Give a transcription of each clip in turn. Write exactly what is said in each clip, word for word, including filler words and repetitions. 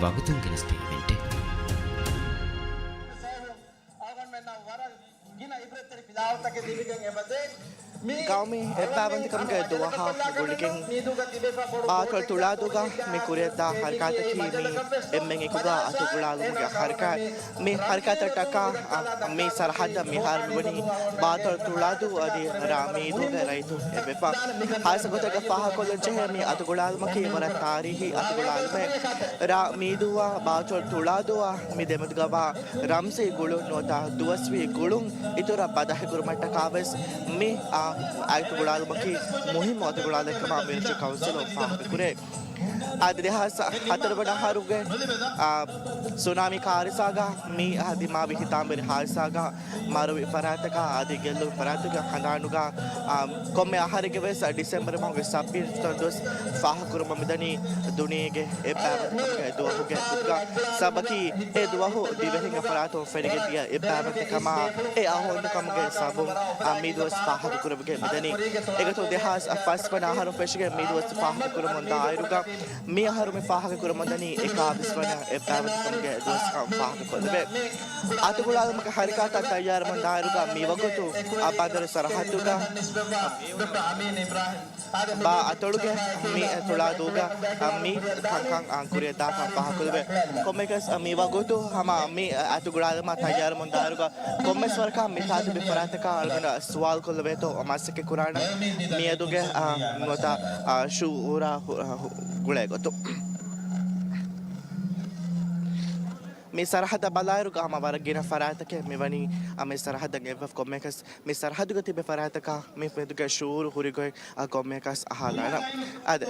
ވަގުތުން ގެނެސްދިން އިވެންޓެއް. ގައުމީ އެއްބާވަންތަކަމުގެ ދުވަހާ ގުޅިގެން ބާތޮޅު ތުޅާދޫގަ މި ކުރިއަށްދާ ހަރަކާތަކީ މި އެންމެން އެކުގަ އަތުގުޅާލުމުގެ ހަރަކާތް. މި ހަރަކާތަށްޓަކާ، އަ، މި ސަރަހައްދަށް މިހާރު މިވަނީ ބާތޮޅު ތުޅާދޫ އަދި ރ. މީދޫގެ ރައްޔިތުން އެއްވެފަ. ހާއްސަ ގޮތެއްގަ ފާހަގަކޮށްލަން ޖެހޭ މި އަތުގުޅާލުމަކީ ވަރަށް ތާރީހީ އަތުގުޅާލުމެއް. ރ. މީދޫއާ ބާތޮޅު ތުޅާދޫއާ މި ދެމެދުގަވާ ރަމްޒީ ގުޅުން ނުވަތަ ދުވަސްވީ ގުޅުން އިތުރަށް ބަދަހިކުރުމަށްޓަކާވެސް މި، އާ، އަތުގުޅާލުމަކީ މުހިއްމު އަތުގުޅާލެއްކަމަށް މިރަށު ކައުންސިލުން ފާހަގަކުރޭ. އަދި ދެހާސް ހަތަރު ވަނަ އަހަރުގެ، އާ، ސުނާމީ ކާރިސާގަ މި އަހަ ދިމާވި ހިތާމަވެރި ހާދިސާގަ މަރުވި ފަރާތަކާ އަދި ގެއްލުން ފަރާތުގެ ހަނދާނުގަ، އާ، ކޮންމެ އަހަރެއްގެ ވެސް ޑިސެމްބަރު މަހުގެ ސައްބީސް ދުވަސް ފާހަގަކުރަމުން މިދަނީ ދުނިޔޭގެ އެއްބާވަންތަކަމުގެ ދުވަހުގެ ގޮތުގަ. ސަބަކީ އެ ދުވަހު ދިވެހިންގެ ފަރާތުން ފެނިގެން ދިޔަ އެއްބާވަންތަކަމާ އެ އަހުވަންތަކަމުގެ ސަބަބުން މި ދުވަސް ފާހަގަކުރެވިގެން މިދަނީ. އެގޮތުން ދެހާސް ފަސް ވަނަ އަހަރުން ފެށިގެން މި ދުވަސް ފާހަގަކުރަމުން ދާއިރުގަ މި އަހަރު މި ފާހަގަކުރަމުންދަނީ އެކާވީސް ވަނަ އެއްބާވަންތަކަމުގެ ދުވަސްކަން ފާހަގަކޮށްލެވޭ. އަތުގުޅާލުމުގެ ހަރަކާތަށް ތައްޔާރުމުން ދާއިރުގަ މިވަގުތު އަ ބަނދަރު ސަރަހައްދުގަ ބާ އަތޮޅުގެ މި ތުޅާދޫގަ މި ކަންކަން ކުރިއަށްދާކަން ފާހަގަކޮށްލެވޭ. ކޮންމެއަކަސް މިވަގުތު ހަމަ މި އަތުގުޅާލުމަށް ތައްޔާރުމުން ދާއިރުގަ ކޮންމެސް ވަރަކަށް މިތާ ތިބި ފަރާތަކާ އަޅުގަނޑަށް ސުވާލު ކޮށްލެވޭތޯ މަސައްކަތް ކުރާނަން. މިއަދުގެ، އާ، ނުވަތަ، އާ، ޝުއޫރާ ހު-، ހު-، ގުޅޭ ގޮތުން. މި ސަރަހައްދަށް ބަލާއިރުގަ ހަމަ ވަރަށް ގިނަ ފަރާތަކެއް މިވަނީ، އާ، މި ސަރަހައްދަށް އެއްވެފަ ކޮންމެއަކަސް މި ސަރަހައްދުގަ ތިބި ފަރާތަކާ މި މެދުގެ ޝުއޫރު ހުރި ގޮތް، އާ، ކޮންމެއަކަސް އަހާލާނަން. އަދި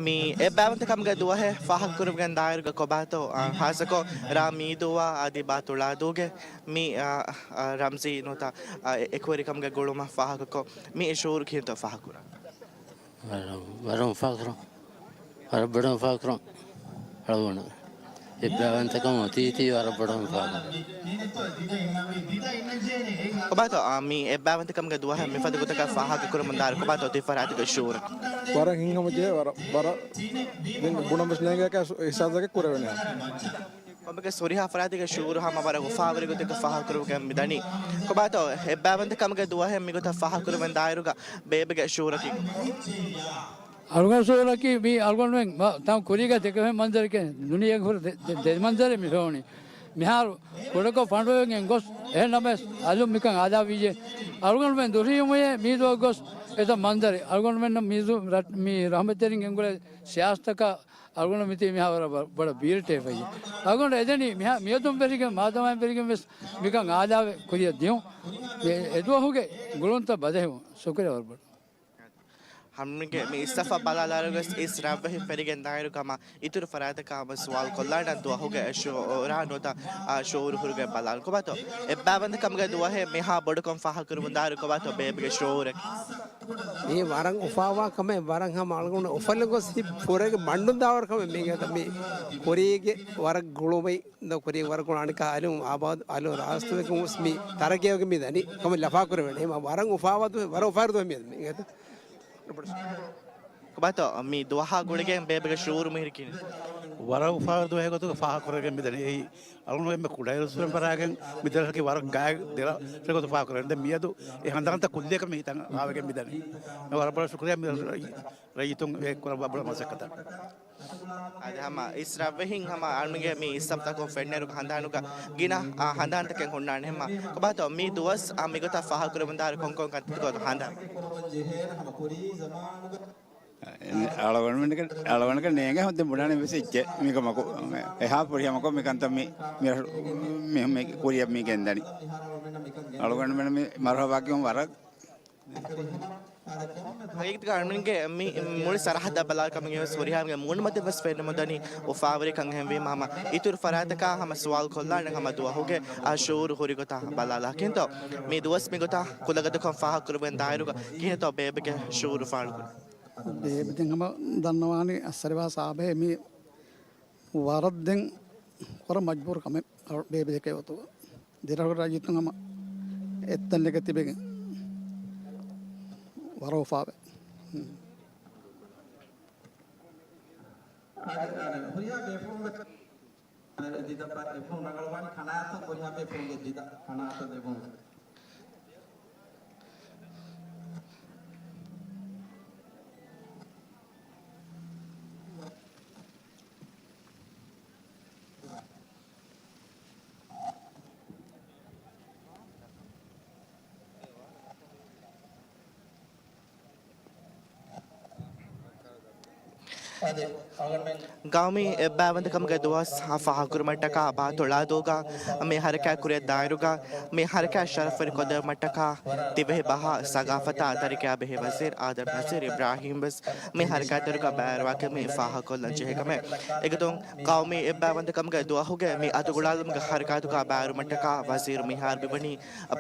މި އެއްބާވަންތަކަމުގެ ދުވަހެއް ފާހަގަކުރެވިގެން ދާއިރުގަ ކޮބާތޯ، އާ، ހާއްސަކޮށް ރ. މީދޫއާ އަދި ބާ ތުޅާދޫގެ މި، އާ، އާ، ރަމްޒީ ނުވަތަ، އާ، އެ-، އެކުވެރިކަމުގެ ގުޅުމަށް ފާހަގަކޮށް، މި ޝުއޫރު ކިހިނެއްތޯ ފާހަގަކުރާނީ؟ ވަރަށް، ވަރަށް އުފާކުރަން. ވަރަށް ބޮޑަށް އުފާކުރަން. އަޅުގަނޑު އެއްބާވަންތަކަމަށް އޮތީތީ ވަރަށް ބޮޑަށް އުފާކުރަން. ކޮބާތޯ، އާ، މި އެއްބާވަންތަކަމުގެ ދުވަހެއް މިފަދަ ގޮތަކަށް ފާހަގަކުރަމުން ދާއިރު ކޮބާތޯ ތި ފަރާތުގެ ޝުއޫރަކީ؟ ވަރަށް ހިތްހަމަޖެހޭ، ވަރަށް، ވަރަށް ދެން ބުނަން ވެސް ނޭނގޭކަށް އިހްސާސްތަކެއް ކުރެވޭނެ. ކޮންމެއަކަސް ހުރިހާ ފަރާތެއްގެ ޝުއޫރު ހަމަ ވަރަށް އުފާވެރި ގޮތެއްގަ ފާހަގަކުރެވިގެން މިދަނީ. ކޮބާތޯ އެއްބާވަންތަކަމުގެ ދުވަހެއް މިގޮތަށް ފާހަގަކުރެވެން ދާއިރުގަ ބޭބެގެ ޝުއޫރަކީ؟ އަޅުގަނޑު ޝުއޫރަކީ މީ އަޅުގަނޑުމެން ތަން ކުރީގަ ދެކެވެން މަންޒަރެކޭ ދުނިޔޭގެ ހުރި ދެ، ދެ، ދެ މަންޒަރެއް މި ފެނުނީ. މިހާރު ކުޑަކޮށް ފަނޑުވެގެން ގޮސް އެހެންނަމަވެސް އަލުން މިކަން އާދާވިއްޖެ. އަޅުގަނޑުމެން ދުށީވުމުޔޭ މީދޫއަށް ގޮސް އެތައް މަންޒަރެއް. އަޅުގަނޑުމެންނަށް މީދޫ ރަށް، މި ރަހްމަތްތެރިން ގެންގުޅޭ ސިޔާސަތަކަށް އަޅުގަނޑު މިތީ މިހާރު ވަރަށް ބަ، ބޮޑަށް ބީރިޓޭފައި. އަޅުގަނޑު އެދެނީ މިހާ، މިއަދުން ވެރިގެން މާދަމާއިން ވެރިގެން ވެސް މިކަން އާދާވެ ކުރިއަށް ދިޔުން. މި އެދުވަހުގެ ގުޅުންތައް ބަދަހިވުން. ޝުކުރިއްޔާ ވަރަށް ބޮޑަށް. ހަމައެކަނި މި އިސްތަފާ ބަލާލާއިރުގަސް އިސް ރަށްވެހިން ފެނިގެން ދާއިރު ކަމަށް އިތުރު ފަރާތަކާ ހަމަ ސުވާލު ކޮށްލާނަން ދުވަހުގެ ޝުއޫރާ ނުވަތަ، އާ، ޝުއޫރު ހުރިގޮތް ބަލާން. ކޮބާތޯ އެއްބާވަންތަކަމުގެ ދުވަހެއް މިހާ ބޮޑުކޮށް ފާހަގަކުރަމުން ދާއިރު ކޮބާތޯ ބޭބެގެ ޝުއޫރަކީ؟ މީ ވަރަށް އުފާވާ ކަމެއް، ވަރަށް ހަމަ އަޅުގަނޑު އުފަލެއް ގޮސް ތި ފުރޭގެ މަންޑުން ދާވަރު ކަމެއް މީ ގެތަ މީ ކުރީގެ ވަރަށް ގުޅުމެއް ދޯ ކުރީ ވަރަށް ގުޅު އަނެކާ އަލުން އާބާދު އަލުން ރާސްތުވެ ކުމުސް މީ ތަރައްގީވެގެން މި ދަނީ ކަމެއް ލަފާ ކުރެވެނީ. މާ ވަރަށް އުފާވާ ދުވަހެއް، ވަރަށް އުފާވެރި ދުވަހެއް މީ ގެތަ. ކޮބާތޯ މި ދުވަހާ ގުޅިގެން ބޭބެގެ ޝުއޫރު މިހިރި ކިހިނެއް؟ ވަރަށް އުފާވެރި ދުވަހެއް ގޮތުގަ ފާހަގަކުރެވިގެން މިދަނީ. އެއީ އަޅުގަނޑު އެންމެ ކުޑައިރުއްސުރެން ފަރާގެން މި ދެރަކީ ވަރަށް ގާތް ދެރަކެއް ގޮތު ފާހަގަކުރެވެން. ދެން މިއަދު އެ ހަނދާންތައް ކުއްލިއަކަށް މި ހިތަށް އާވެގެން މިދަނީ. ވަރަށް ބޮޑަށް ޝުކުރިއްޔާ މި ރައްޔިތުން އެ ކުރައްވާ ބޮޑަށް މަސައްކަތަށް. އަދި ހަމަ އިސް ރަށްވެހިން ހަމަ އަޅުގަނޑުމެންގެ މި އިސްތަފްތަކުން ފެންނައިރު ހަނދާނުގަ ގިނަ، އާ، ހަނދާންތަކެއް ހުންނާނެ. ހަމަ ކޮބާތޯ މި ދުވަސް، އާ، މިގޮތަށް ފާހަގަކުރެވެންދާއިރު ކޮންކޮން ކަންތައްތަކުން ހަނދާން؟ އަޅުގަނޑުމެންގެ، އަޅުގަނޑުގެ ނޭނގެ ހުއްދަ ބުނާނެ ވެސް އެއްޗެއް މިކަމަކު، އެހާ ފުރިހަމަކޮށް މިކަންތައް މި، މި، މި، މި ކުރިއަށް މި ގެންދަނީ. އަޅުގަނޑުމެން މި މަރުހަބާކީ ވަރަށް ހަގީގަތުގަ އަޅުގަނޑުމެންގެ މި މުޅި ސަރަހައްދަށް ބަލާލިކަމުގެ ވެސް ހުރިހާ މޫނުމަތިން ވެސް ފެންނަމުން ދަނީ އުފާވެރިކަން. އެހެންވީމަ ހަމަ އިތުރު ފަރާތަކާ ހަމަ ސުވާލު ކޮށްލާނެ ހަމަ ދުވަހުގެ އާ ޝުއޫރު ހުރި ގޮތަށް ބަލާލާ. ކިހިނެއްތޯ މި ދުވަސް މިގޮތަށް ކުލަގަދަކޮށް ފާހަގަކުރެވެން ދާއިރުގަ ކިހިނެއްތޯ ބޭބެގެ ޝުއޫރު ފާޅުކުރީ؟ ބޭބެ ދެން ހަމަ ދަންނަވާނީ އައްސަރިވާ ސާބޭ މި ވަރަށް ދެން ވަރަށް މަޖްބޫރު ކަމެއް ބޭބެ ދެކޭ ގޮތުގަ. ދިރަހު ރައްޔިތުން ހަމަ އެއްތަން ނެގަތިބެގެން ވަރަށް އުފާވެ. ހުން. ހުރިހާ ބޭފުޅުން ޖިދަ ބަ-، އެބުން ރަނގަޅުވާނީ ކަނާތަށް ބުނި ހަމަ އެ ފުނގެ ޖިދަ ކަނާތަށް ދެބުން. ގައުމީ އެއްބައިވަންތަކަމުގެ ދުވަސް ފާހަގަކުރުމަށްޓަކާ ބާތުޅާދޫގަ މި ހަރަކާތް ކުރިއަށް ދާއިރުގަ މި ހަރަކާތް ޝަރަފުވެރި ކޮށްދެއްވުމަށްޓަކާ ދިވެހި ބަހާ ސަގާފަތާ ތަރިކަޔާ ބެހޭ ވަޒީރު އާދަމް ނަޒީރު އިބްރާހީމް ވެސް މި ހަރަކާތްތެރިކަން ބައިވެރިވާކަމީ ފާހަގަކޮށްލަން ޖެހޭ ކަމެއް. އެގޮތުން ގައުމީ އެއްބައިވަންތަކަމުގެ ދުވަހުގެ މި އަތުގުޅާލުމުގެ ހަރަކާތުގަ ބައިވެރިވުމަށްޓަކާ ވަޒީރު މިހާރު މިވަނީ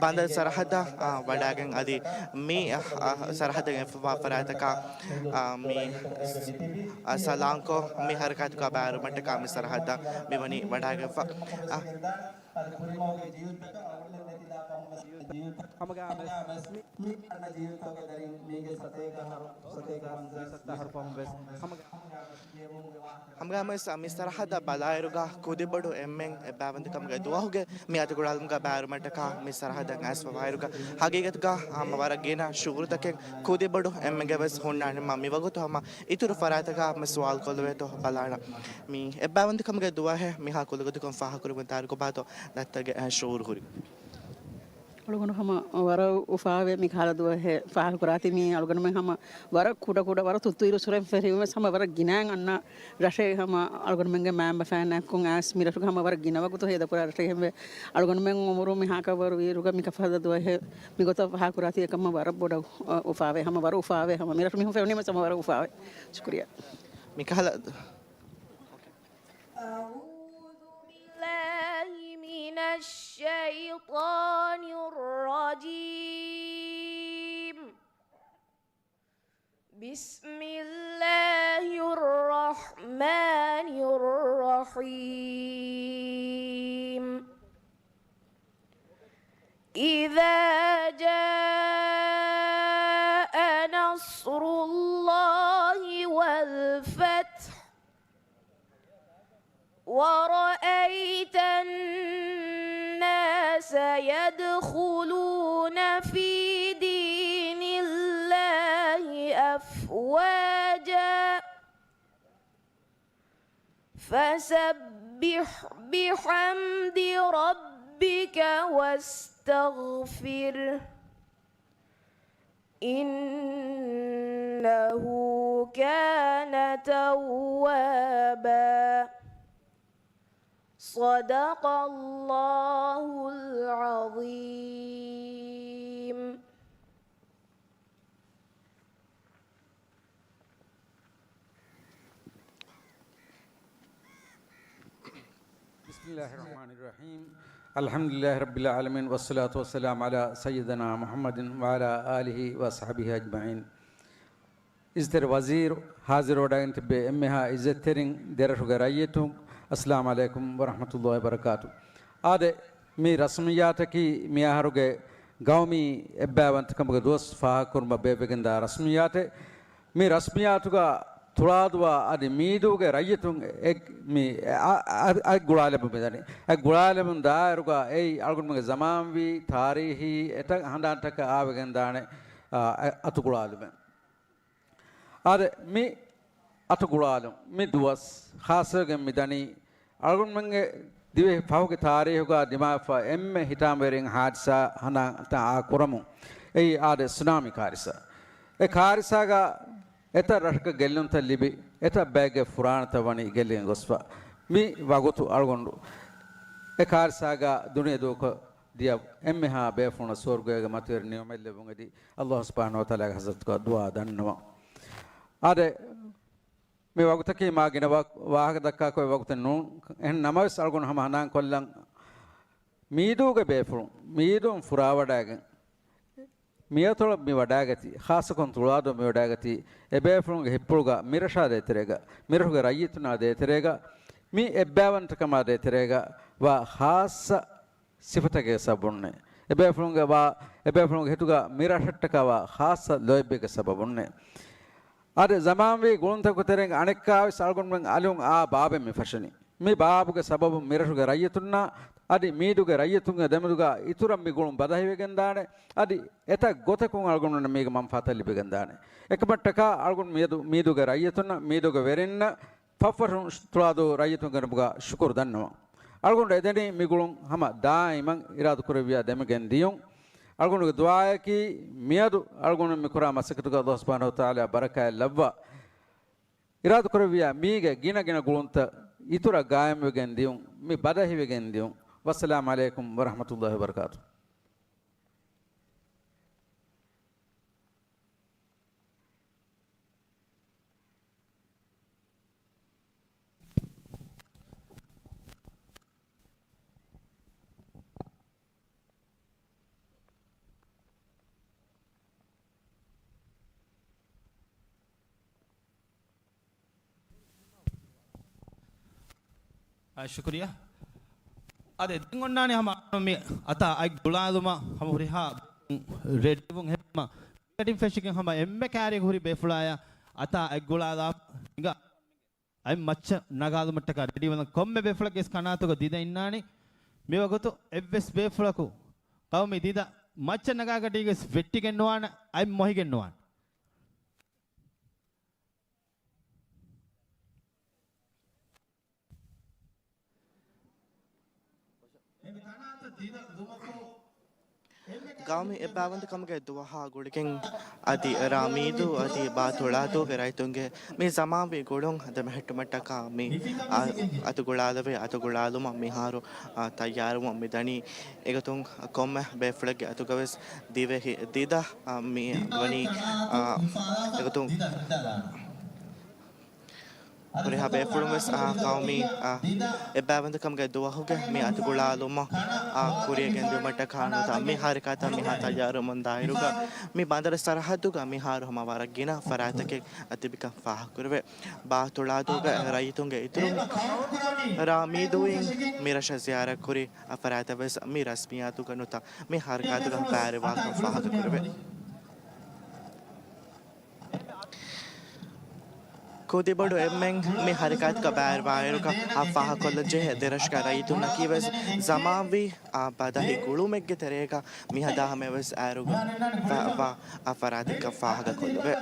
ބަނދަރު ސަރަހައްދަށް، އާ، ވަޑައިގެން އަދި މި، އާ، ސަރަހައްދަށް އެފަވާ ފަރާތަކާ، އާ، މި، އާ، ސަލާންކޮށް މި ހަރަކާތުގަ ބައިވެރިވުމަށްޓަކާ މި ސަރަހައްދަށް މިވަނީ ވަޑައިގެންފަ. އާ. ހަމަގައި މި ސަތޭކަ ހަރު، ސަތޭކަ ހަންސާ ސައްތަ ހަރު ފަހުން ވެސް ހަމަގައި ހަމަގައި މި ސަރަހައްދަށް ބަލާއިރުގަ ކުދިބޮޑު އެންމެން އެއްބައިވަންތަކަމުގެ ދުވަހުގެ މި އަތުގުޅާލުމުގަ ބައިވެރިވުމަށްޓަކާ މި ސަރަހައްދަށް އައިސްފަވާއިރުގަ ހަގީގަތުގަ ހަމަ ވަރަށް ގިނަ ޝުއޫރުތަކެއް ކުދިބޮޑު އެންމެންގެ ވެސް ހުންނާނެ. މި ވަގުތު ހަމަ އިތުރު ފަރާތަކަށް ހަމަ ސުވާލު ކޮށްލެވޭތޯ ބަލާނަން. މި އެއްބައިވަންތަކަމުގެ ދުވަހެއް މިހާ ކުލަގޮތަކުން ފާހަގަކުރެވުން ތާރިކު ބާތޯ ދައްތަގެ ޝުއޫރު ހުރި. އަޅުގަނޑު ހަމަ ވަރަށް އުފާވޭ މި ކަހަލަ ދުވަހެއް ފާހަގަކުރާތީ މީ އަޅުގަނޑުމެން ހަމަ ވަރަށް ކުޑަ ކުޑަ ވަރަށް ތުއްތުއިރު ސުރެން ފެށިވުމެސް ހަމަ ވަރަށް ގިނައިން އަންނަ ރަށެއް ހަމަ އަޅުގަނޑުމެންގެ މައިންބަފައިންނާއެކު އައިސް މިރަށުގަ ހަމަ ވަރަށް ގިނަ ވަގުތު ހޭދަކުރާ ރަށެއް ހެންވެ. އަޅުގަނޑުމެން އުމުރުން މިހާކަށް ވަރު ވީއިރުގަ މި ކަހަލަ ދުވަހެއް މިގޮތަށް ފާހަގަކުރާތީ އެކަމަށް ވަރަށް ބޮޑަށް އުފާވޭ. ހަމަ ވަރަށް އުފާވޭ. ހަމަ މިރަށު މީހުން ފެނުނީމެސް ހަމަ ވަރަށް އުފާވޭ. ޝުކުރިއްޔާ. މިކަހަލަ أعوذ بالله من الشيطان الرجيم. بسم الله الرحمن الرحيم. إذا جاء نصر الله والفتح ورأيت الناس يدخلون في دين الله أفواجا فسبح بحمد ربك واستغفره إنه كان توابا. صدق الله العظيم. بسم الله الرحمن الرحيم. الحمد لله رب العالمين، والصلاة والسلام على سيدنا محمد وعلى آله وصحبه أجمعين. އިއްޒަތްތެރި ވަޒީރު، ހާޒިރުވެވަޑައިގެން ތިއްބެވި އެންމެހާ އިއްޒަތްތެރިން، ދެރަށުގެ ރައްޔިތުން، އައްސަލާމު ޢަލައިކުމް ވަރަޙްމަތުﷲި ވަބަރަކާތު. އާދެ، މި ރަސްމިއްޔާތަކީ މިއަހަރުގެ ގައުމީ އެއްބައިވަންތަކަމުގެ ދުވަސް ފާހަގަކުރުމަށް ބޭއްވެގެންދާ ރަސްމިއްޔާތެއް. މި ރަސްމިއްޔާތުގަ ތުޅާދުވާ އަދި މީދޫގެ ރައްޔިތުން އެ-، މި އަ-، އަ-، އަތް ގުޅާލެވުމަށް މިދަނީ. އަތް ގުޅާލެވުން ދާއިރުގަ އެއީ އަޅުގަނޑުމެންގެ ޒަމާންވީ، ތާރީހީ، އެތައް ހަނދާންތަކަށް އާވެގެންދާނެ، އާ، އަތުގުޅާލުމެއް. އާދެ، މި އަތުގުޅާލުން މި ދުވަސް ޚާއްޞަވެގެން މިދަނީ އަޅުގަނޑުމެންގެ ދިވެހި ފަހުގެ ތާރީހުގަ ދިމާވެފަ އެންމެ ހިތާމަވެރިން ހާދިސާ ހަނދާންތައް އާ ކުރަމުން. އެއީ އާދެ، ސުނާމީ ކާރިސާ. އެ ކާރިސާގަ އެތައް ރަށަކަށް ގެއްލުންތައް ލިބި، އެތައް ބައެއްގެ ފުރާނަތައް ވަނީ ގެއްލިގެން ގޮސްފަ. މި ވަގުތު އަޅުގަނޑު އެ ކާރިސާގަ ދުނިޔެ ދޫކޮށް ދިޔަ އެންމެހާ ބޭފުޅުންނަށް ސުވަރުގޭގެ މަތިވެރި ނިޢުމަތް ލެއްވުން އެދި، އައްލާހު ސުބްޙާނަހޫ ވަތަޢާލާގެ ޙަޟްރަތުގަ ދުޢާ ދަންނަވަން. އާދެ، މި ވަގުތަކީ މާ ގިނަ ވާ-، ވާހަކަ ދައްކާ ކޮއެއް ވަގުތެއް ނޫން. އެހެން ނަމަވެސް އަޅުގަނޑު ހަމަ ހަނދާން ކޮށްލަން، މީދޫގެ ބޭފުޅުން، މީދޫން ފުރާވަޑައިގެން، މިއަތޮޅަށް މި ވަޑައިގަތީ، ޚާއްޞަކޮށް ތުޅާދޫ މި ވަޑައިގަތީ، އެ ބޭފުޅުންގެ ހިތްޕުޅުގަ މިރަށާ ދޭތެރޭގަ، މިރަށުގެ ރައްޔިތުންނާ ދޭތެރޭގަ، މި އެއްބައިވަންތަކަމާ ދޭތެރޭގަ ވާ ޚާއްޞަ ސިފަތަކެއް ސަބަބުންނޭ. އެބޭފުޅުންގެ ވާ، އެބޭފުޅުންގެ ހިތުގަ މިރަށަށްޓަކާ ވާ ޚާއްޞަ ލޯތްބެއްގެ ސަބަބުންނޭ. އަދި ޒަމާންވީ ގުޅުންތަކުގެ ތެރެއިން އަނެއްކާވެސް އަޅުގަނޑުމެން އަލުން އާ ބާބެއް މި ފަށަނީ. މި ބާބުގެ ސަބަބުން މިރަށުގެ ރައްޔިތުންނާ އަދި މީދުގެ ރައްޔިތުންގެ ދެމެދުގަ އިތުރަށް މި ގުޅުން ބަދަހިވެގެންދާނެ. އަދި އެތައް ގޮތަކުން އަޅުގަނޑުމެންނަށް މީގެ މަންފާތައް ލިބިގެންދާނެ. އެކަމަށްޓަކާ އަޅުގަނޑު މިއަދު މީދުގެ ރައްޔިތުންނަށް މީދުގެ ވެރިންނަށް ފަށްފަށުން ތުޅާދޫ ރައްޔިތުންގެ ނަމުގަ ޝުކުރު ދަންނަވަން. އަޅުގަނޑު އެދެނީ މި ގުޅުން ހަމަ ދާއިމަށް އިރާދަކުރެއްވިޔާ ދެމިގެން ދިޔުން. އަޅުގަނޑުގެ ދުޢާއަކީ މިއަދު އަޅުގަނޑު މި ކުރާ މަސައްކަތުގަ ﷲ ސުބްޙާނަހޫ ވަތަޢާލާ ބަރަކާތް ލައްވާ، އިރާދަކުރެއްވިޔާ މީގެ ގިނަ ގިނަ ގުޅުންތައް އިތުރަށް ގާއިމްވެގެން ދިޔުން، މި ބަދަހިވެގެން ދިޔުން. ވައްސަލާމް ޢަލައިކުމް ވަރަޙްމަތުﷲ ވަބަރަކާތުހު. އާ، ޝުކުރިއްޔާ. އާދެ، ދެން އޮންނާނީ ހަމަ މި އަތާ އަތް ގުޅާލުމަށް ހަމަ ހުރިހާ ރެޑީވުން ހެދުމަށް. މިގަޑިން ފެށިގެން ހަމަ އެންމެ ކާރިއަށް ހުރި ބޭފުޅާޔަށް އަތާ އަތް ގުޅާލާ ހިނގާ އަތް މައްޗަށް ނަގާލުމަށްޓަކާ ރެޑީވަން. ކޮންމެ ބޭފުޅެއްގެ ވެސް ކަނާތުގަ ދިދަ އިންނާނީ. މިވަގުތު އެއްވެސް ބޭފުޅަކު ޤައުމީ ދިދަ މައްޗަށް ނަގާ ގަޑީގަ ވެސް ވެއްޓިގެން ނުވާނެ، އަތް މޮހިގެން ނުވާނެ. ގައުމީ އެއްބާވަންދަކަމުގެ ދުވަހާ ގުޅިގެން އަދި ރ. މީދޫ އަދި ބާ ތުޅާދޫގެ ރައްޔިތުންގެ މި ޒަމާންވީ ގުޅުން ދެމެހެއްޓުމަށްޓަކާ މި އަ-، އަތުގުޅާލެވޭ. އަތުގުޅާލުމަށް މިހާރު، އާ، ތައްޔާރުވުން މިދަނީ. އެގޮތުން ކޮންމެ ބޭފުޅެއްގެ އަތުގަވެސް ދިވެހި ދިދަ، އާ، މި ވަނީ، އާ، އެގޮތުން ހުރިހާ ބޭފުޅުން ވެސް، އާ، ޤައުމީ، އާ، އެއްބާވަންދަކަމުގެ ދުވަހުގެ މި އަތުގުޅާލުމަށް، އާ، ކުރިޔަށް ގެންދިއުމަށްޓަކާ ނުވަތަ މި ހަރަކާތަށް މިހާ ތައްޔާރުވަމުންދާއިރުގަ މި ބަނދަރު ސަރަހައްދުގަ މިހާރު ހަމަ ވަރަށް ގިނަ ފަރާތްތަކެއް ތިބިކަން ފާހަގަކުރެވޭ. ބާ ތުޅާދޫގެ ރައްޔިތުންގެ އިތުރުން ރ. މީދޫއިން މި ރަށަށް ޒިޔާރަތްކުރި އަ ފަރާތަށް ވެސް މި ރަސްމިއްޔާތުގަ ނުވަތަ މި ހަރަކާތުގަ ބައިވެރިވާކަން ފާހަގަކުރެވޭ. ކުދިބޮޑު އެންމެން މި ހަރަކާތުގަ ބައިވެރިވާއިރުގަ އަ ފާހަގަކޮށްލަން ޖެހޭ ދެރަށުގެ ރައްޔިތުންނަކީ ވެސް ޒަމާންވީ އާ ބަދަހި ގުޅުމެއްގެ ތެރޭގަ މިހަދާ ހަމަޔަށް ވެސް އައިރުގަ ވަ، ވަ އަ ފަރާތެއްގަ ފާހަގަކޮށްލެވޭ.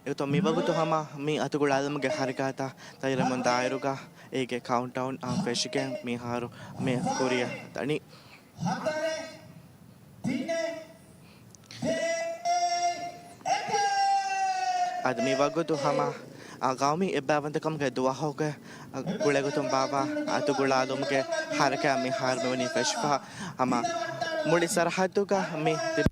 އެގޮތަށް މިވަގުތު ހަމަ މި އަތުގުޅާލުމުގެ ހަރަކާތަށް ތައްޔާރުވަމުންދާއިރުގަ އޭގެ ކައުންޓްޑައުން އާ ފެށިގެން މިހާރު މި ކުރިއަށް ދަނީ. އަދި މިވަގުތު ހަމަ އާ ޤައުމީ އެއްބާވަންދަކަމުގެ ދުވަހުގެ އާ ގުޅޭގޮތުން ބާއްވާ އަތުގުޅާލުމުގެ ހަރަކާތް މިހާރު މިވަނީ ފެށިފަ ހަމަ މުޅި ސަރަހައްދުގަ މި ތިބި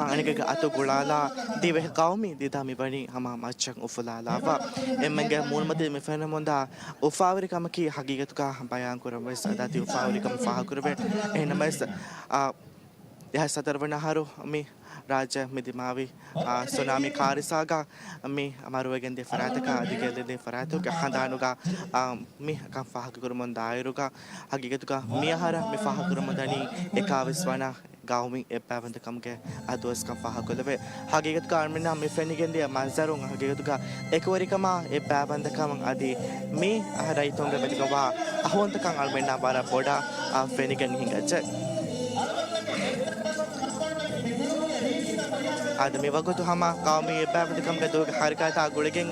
އަނެކެއްގެ އަތު ގުޅާލާ ދިވެހި ޤައުމީ ދިދަ މިވަނީ ހަމަ މައްޗަށް އުފުލާލާފަ. އެންމެންގެ މޫނުމަތީ މި ފެނުމުންދާ އުފާވެރިކަމަކީ ހަގީގަތުގަ ބަޔާންކުރަން ވެސް އަދާތީ އުފާވެރިކަމަށް ފާހަގަކުރެވޭ. އެހެންނަމަވެސް، އާ، ދެހާސް ހަތަރު ވަނަ އަހަރު މި ރާއްޖެ މި ދިމާވި، އާ، ސުނާމީ ކާރިސާގަ މި މަރުވެގެންދިޔަ ފަރާތަކާ އަދި ގެއްލިގެންދިޔަ ފަރާތުގެ ހަނދާނުގަ، އާ، މި ކަން ފާހަގަކުރަމުން ދާއިރުގަ ހަގީގަތުގަ މިއަހަރަށް މި ފާހަގަކުރަމުން ދަނީ އެކާވީސް ވަނަ ގައުމީ އެއްބާވަންދަކަމުގެ އަ ދުވަސްކަން ފާހަގަކޮށްލެވޭ. ހަގީގަތުގަ އަޅުމެންނަށް މި ފެނިގެންދިޔަ މަންޒަރުން ހަގީގަތުގަ އެކުވެރިކަމާ އެއްބާވަންދަކަމަށް އަދި މި ރައްޔިތުންގެ މެދުގަވާ އަހުވަންތަކަން އަޅުމެންނަށް ވަރަށް ބޮޑަށް އަ ފެނިގެން ހިނގައްޖެ. އަދި މިވަގުތު ހަމަ ޤައުމީ އެއްބާވަންދަކަމުގެ ދުވަހުގެ ހަރަކާތާ ގުޅިގެން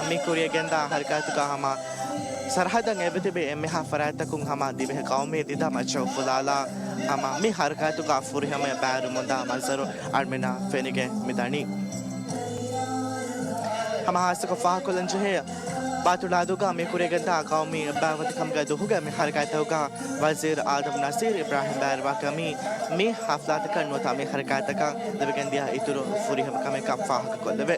މި ކުރިޔަށް ގެންދާ ހަރަކާތުގަ ހަމަ ސަރަހައްދަށް އެއްވެތިބި އެންމެހާ ފަރާތްތަކުން ހަމަ ދިވެހި ޤައުމީ ދިދަ މައްޗަށް އުފުލާލާ ހަމަ މި ހަރަކާތުގަ ފުރިހަމަޔަށް ބައިވެރިވަމުންދާ މަންޒަރު އަޅުމެންނަށް ފެނިގެން މި ދަނީ. ހަމަ ހާއްސަކޮށް ފާހަގަކޮށްލަން ޖެހޭ، ބާ ތުޅާދޫގަ މި ކުރިޔަށް ގެންދާ ޤައުމީ އެއްބާވަންދަކަމުގެ ދުވަހުގެ މި ހަރަކާތުގަ ވަޒީރު އާދަމް ނަސީރު އިބްރާހިމް ބައިވެރިވާކަމީ މި ހަފްލާތަކަށް ނުވަތަ މި ހަރަކާތަކަށް ލިބިގެންދިޔަ އިތުރު ފުރިހަމަ ކަމެއްކަން ފާހަގަކޮށްލެވޭ.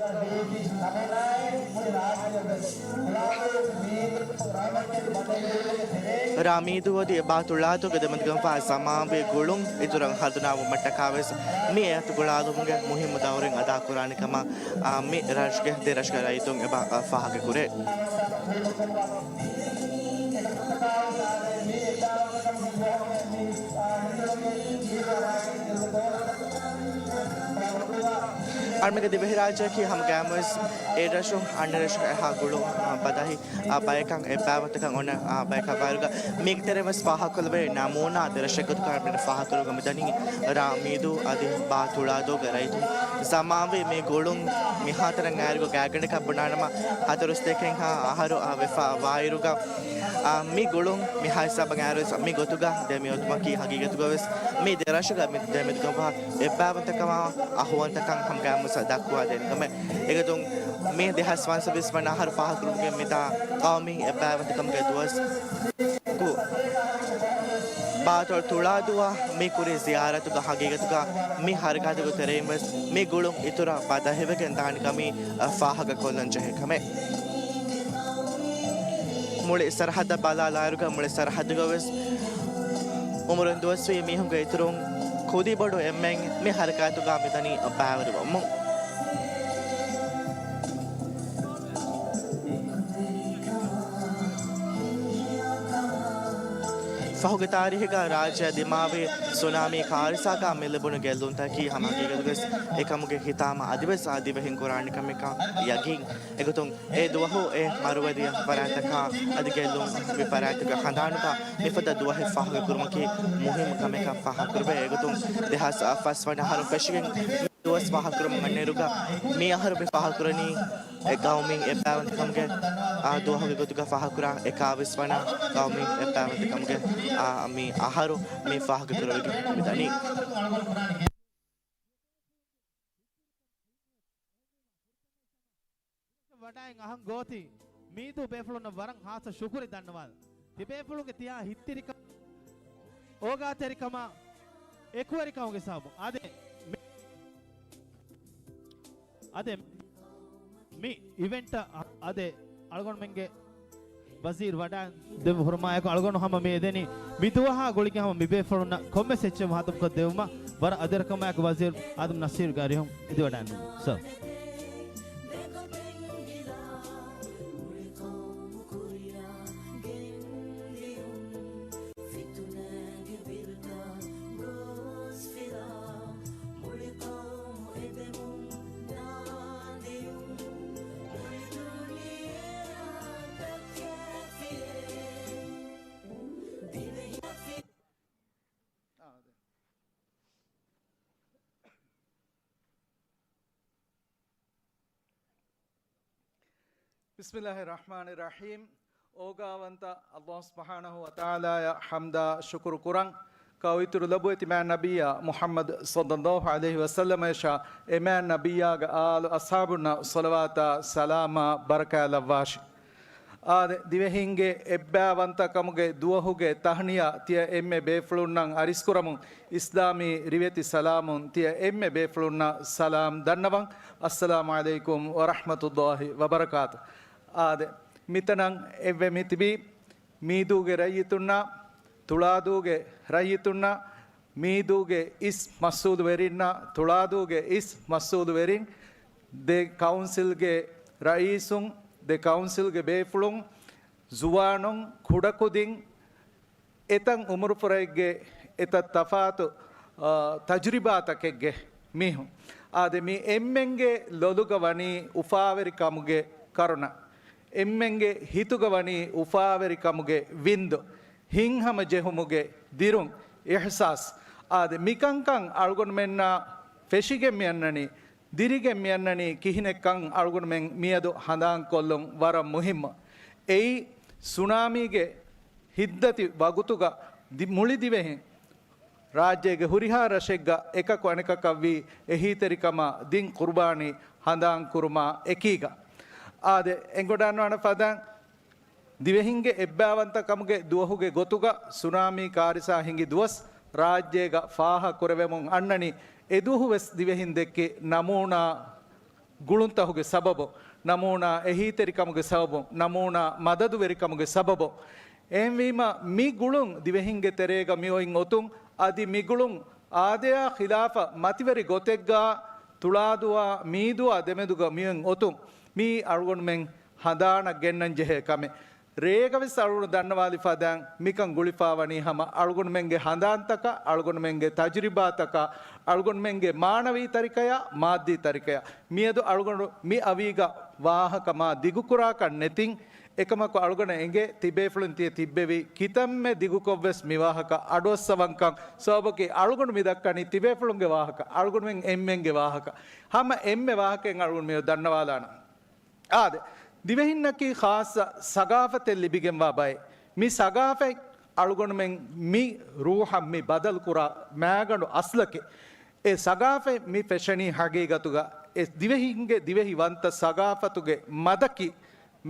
ރ. މީދޫ އަދި ބާ ތުޅާދޫގެ ދެމެދުގަވާ ޒަމާންވީ ގުޅުން އިތުރަށް ހަނދުނާވުމަށްޓަކާވެސް މި އަތުގުޅާލުމުގެ މުހިއްމު ދައުރެއް އަދާކުރާނެ ކަމަށް، އާ، މި ރަށުގެ ދެ ރަށުގެ ރައްޔިތުން އެބަ، އާ، ފާހަގަކުރޭ. އަޅުމެންގެ ދިވެހިރާއްޖެއަކީ ހަމަ ގައިމުވެސް އެ ރަށު އަންނަ ރަށު އެހާ ގުޅުން ބަދަހި ބަޔަކަށް އެއްބައިވަންތަކަން އޮންނަ ބަޔަކަށް ވާއިރުގަ މީގެ ތެރެއިން ވެސް ފާހަގަކޮށްލެވޭ ނަމޫނާ ދެރަށެއްގެ ގޮތުގަ އަޅުމެން ފާހަގަކުރަމުން މިދަނީ ރ. މީދޫ އަދި ބ. ތުޅާދޫގެ ރައްޔިތުން. ޒަމާންވީ މި ގުޅުން މިހާތަނަށް އައިއިރުގަ ގާތްގަނޑަކަށް ބުނާނަމަ ހަތަރު ސަތޭކައެއްހާ އަހަރު ވެފަ ވާއިރުގަ މި ގުޅުން މިހާ ހިސާބަށް އައިއިރުވެސް މި ގޮތުގަ ދެމިއޮތުމަކީ ހަގީގަތުގަވެސް މި ދެރަށުގަ މި ދެމެދުގަވާ އެއްބައިވަންތަކަމާ އަހުވަންތަކަން ހަމަ ގައިމުވެސް ދައްކުވާދޭނެ ކަމެއް. އެގޮތުން މި ދެހާސް ފަންސަވީސް ވަނަ އަހަރު ފާހަގަކުރުމުގެ މިތާ ޤައުމީ އެއްބައިވަންތަކަމުގެ ދުވަސް ގު ބާތޮޅު ތުޅާދޫއަށް މި ކުރި ޒިޔާރަތުގަ ހަގީގަތުގަ މި ހަރަކާތުގެ ތެރެއިން ވެސް މި ގުޅުން އިތުރަށް ބަދަހިވެގެން ދާނެ ކަމީ ފާހަގަކޮށްލަން ޖެހޭ ކަމެއް. މުޅި ސަރަހައްދަށް ބަލާލާއިރުގަ މުޅި ސަރަހައްދުގަ ވެސް އުމުރުން ދުވަސްވީ މީހުންގެ އިތުރުން ކުދިބޮޑު އެންމެން މި ހަރަކާތުގަ މިދަނީ ބައިވެރިވަމުން. ފަހުގެ ތާރީހުގަ ރާއްޖެއަށް ދިމާވި ސުނާމީ ކާރިސާގަ މި ލިބުނު ގެއްލުންތަކީ ހަމަ ހަގީގަތުގަވެސް އެކަމުގެ ހިތާމަ އަދިވެސް އާ ދިވެހިން ކުރާނެ ކަމެއްކަން ޔަގީން. އެގޮތުން އެ ދުވަހު އެ މަރުވެދި ފަރާތްތަކާ އަދި ގެއްލުން ވި ފަރާތްތަކުގެ ހަނދާނުގަ މިފަދަ ދުވަހެއް ފާހަގަކުރުމަކީ މުހިއްމު ކަމެއްކަން ފާހަގަކުރެވޭ. އެގޮތުން ދެހާސް ފަސް ވަނަ އަހަރު ފެށިގެން މި ދުވަސް ފާހަގަކުރަމުން އަންނައިރުގަ މި އަހަރު މި ފާހަގަކުރަނީ އެ ޤައުމީ އެއްބައިވަންތަކަމުގެ އާ ދުވަހުގެ ގޮތުގަ ފާހަގަކުރާ އެކާވީސް ވަނަ ޤައުމީ އެއްބައިވަންތަކަމުގެ އާ މި އަހަރު މި ފާހަގަކުރެވިގެން މިދަނީ. ވަޑައިން އަހަން ގޯތި މީދޫ ބޭފުޅުންނަށް ވަރަށް ހާއްސަ ޝުކުރެއް ދަންނަވާލަން. ތިބޭފުޅުންގެ ތިޔާ ހިތްތިރިކަމާ، އޯގާތެރިކަމާ، އެކުވެރިކަމުގެ ސަބަބުން. އާދެ، މި-، އާދެ، މި އިވެންޓަށް އާދެ، އަޅުގަނޑުމެންގެ ވަޒީރު ވަޑައި ދެއްވި ހުރުމާއެކު އަޅުގަނޑު ހަމަ މި އެދެނީ މި ދުވަހާ ގުޅިގެން ހަމަ މި ބޭފުޅުންނަށް ކޮންމެސް އެއްޗެއް ހަދަމުކޮށް ދެވުމަށް ވަރަށް އަދިރަކަމާއެކު ވަޒީރު އާދަމް ނަސީރުގެ އަރިހުން އެދިވަޑައިން. ސަރ. ބިސްމިﷲ ރަޙްމާނި ރަޙީމް. އޯގާވަންތަ ﷲ ސުބްޙާނަހޫ ވަތަޢާލާއަށް ޙަމްދާ ޝުކުރު ކުރަން. ކައުއިތުރު ލޮބުވެތި މާތް ނަބިއްޔާ މުޙައްމަދު ޞައްލަﷲ ޢަލައިހި ވަސައްލަމައަށާ އެ މާތް ނަބިއްޔާގެ އާލު އަޞްޙާބުންނަށް ޞަލަވާތާ ސަލާމާ ބަރަކާތް ލައްވާށި. އާދެ، ދިވެހިންގެ އެއްބައިވަންތަކަމުގެ ދުވަހުގެ ތަހްނިޔާ ތިޔަ އެންމެ ބޭފުޅުންނަށް އަރިސްކުރަމުން އިސްލާމީ ރިވެތި ސަލާމުން ތިޔަ އެންމެ ބޭފުޅުންނަށް ސަލާމް ދަންނަވަން. އައްސަލާމު ޢަލައިކުމް ވަރަޙްމަތުﷲ ވަބަރަކާތު. އާދެ، މިތަނަށް އެއްވެ މިތިބީ މީދޫގެ ރައްޔިތުންނާ، ތުޅާދޫގެ ރައްޔިތުންނާ، މީދޫގެ އިސް މަސްއޫލުވެރިންނާ، ތުޅާދޫގެ އިސް މަސްއޫލުވެރިން، ދެ ކައުންސިލްގެ ރައީސުން، ދެ ކައުންސިލްގެ ބޭފުޅުން، ޒުވާނުން، ކުޑަކުދިން، އެތައް އުމުރުފުރައެއްގެ އެތައް ތަފާތު، އާ، ތަޖުރިބާތަކެއްގެ މީހުން. އާދެ، މި އެންމެންގެ ލޮލުގަ ވަނީ އުފާވެރިކަމުގެ ކަރުނަ. އެންމެންގެ ހިތުގަ ވަނީ އުފާވެރިކަމުގެ ވިންދު. ހިތްހަމަޖެހުމުގެ ދިރުން، އިޙްސާސް. އާދެ، މިކަންކަން އަޅުގަނޑުމެންނާ ފެށިގެން މިއަންނަނީ، ދިރިގެން މިއަންނަނީ ކިހިނެއްކަން އަޅުގަނޑުމެން މިއަދު ހަނދާންކޮށްލުން ވަރަށް މުހިއްމު. އެއީ، ސުނާމީގެ ހިތްދަތި ވަގުތުގަ ދި-، މުޅި ދިވެހިން ރާއްޖޭގެ ހުރިހާ ރަށެއްގަ އެކަކު އަނެކަކަށްވީ އެހީތެރިކަމާ ދިން ޤުރުބާނީ ހަނދާން ކުރުމާ އެކީގަ. އާދެ، އެނގޮޑާންވާނެ ފަދައިން ދިވެހިންގެ އެއްބައިވަންތަކަމުގެ ދުވަހުގެ ގޮތުގަ ސުނާމީ ކާރިސާ ހިނގި ދުވަސް ރާއްޖޭގަ ފާހަ ކުރެވެމުން އަންނަނީ، އެދުވަހު ވެސް ދިވެހިން ދެއްކި ނަމޫނާ ގުޅުންތަހުގެ ސަބަބު، ނަމޫނާ އެހީތެރިކަމުގެ ސަބަބު، ނަމޫނާ މަދަދުވެރިކަމުގެ ސަބަބު. އެހެންވީމަ، މި ގުޅުން ދިވެހިންގެ ތެރޭގަ މިއޮތް އޮތުން، އަދި މި ގުޅުން އާދަޔާ ޚިލާފަށް މަތިވެރި ގޮތެއްގާ ތުޅާދޫއާ މީދޫއާ ދެމެދުގަ މިއޮތް އޮތުން، މީ އަޅުގަނޑުމެން ހަނދާނަށް ގެންނަން ޖެހޭ ކަމެއް. ރޭގަވެސް އަޅުގަނޑު ދަންނަވާލި ފަދައިން މިކަން ގުޅިފާވަނީ ހަމަ އަޅުގަނޑުމެންގެ ހަނދާންތަކަށް، އަޅުގަނޑުމެންގެ ތަޖުރިބާތަކަށް، އަޅުގަނޑުމެންގެ މާނަވީ ތަރިކަޔަށް، މާއްދީ ތަރިކަޔަށް. މިއަދު އަޅުގަނޑު މި އަވީގަ ވާހަކަ މާ ދިގުކުރާކަށް ނެތިން، އެކަމަކު އަޅުގަނޑަށް އެނގޭ ތިބޭފުޅުން ތިޔަ ތިއްބެވި ކިތަންމެ ދިގުކޮށްވެސް މި ވާހަކަ އަޑުއައްސަވަންކަން. ސަބަބަކީ އަޅުގަނޑު މި ދައްކަނީ ތިބޭފުޅުންގެ ވާހަކަ، އަޅުގަނޑުމެން އެންމެންގެ ވާހަކަ. ހަމަ އެންމެ ވާހަކައެއް އަޅުގަނޑު މިއަދު ދަންނަވާލާނަން. އާދެ، ދިވެހިންނަކީ ޚާއްޞަ ސަގާފަތެއް ލިބިގެންވާ ބައެއް. މި ސަގާފަތް އަޅުގަނޑުމެން މި ރޫހަށް މި ބަދަލުކުރާ މާގަނޑު އަސްލަކީ. އެ ސަގާފަތް މި ފެށެނީ ހަގީގަތުގަ އެ ދިވެހިންގެ ދިވެހި ވަންތަ ސަގާފަތުގެ މަދަކީ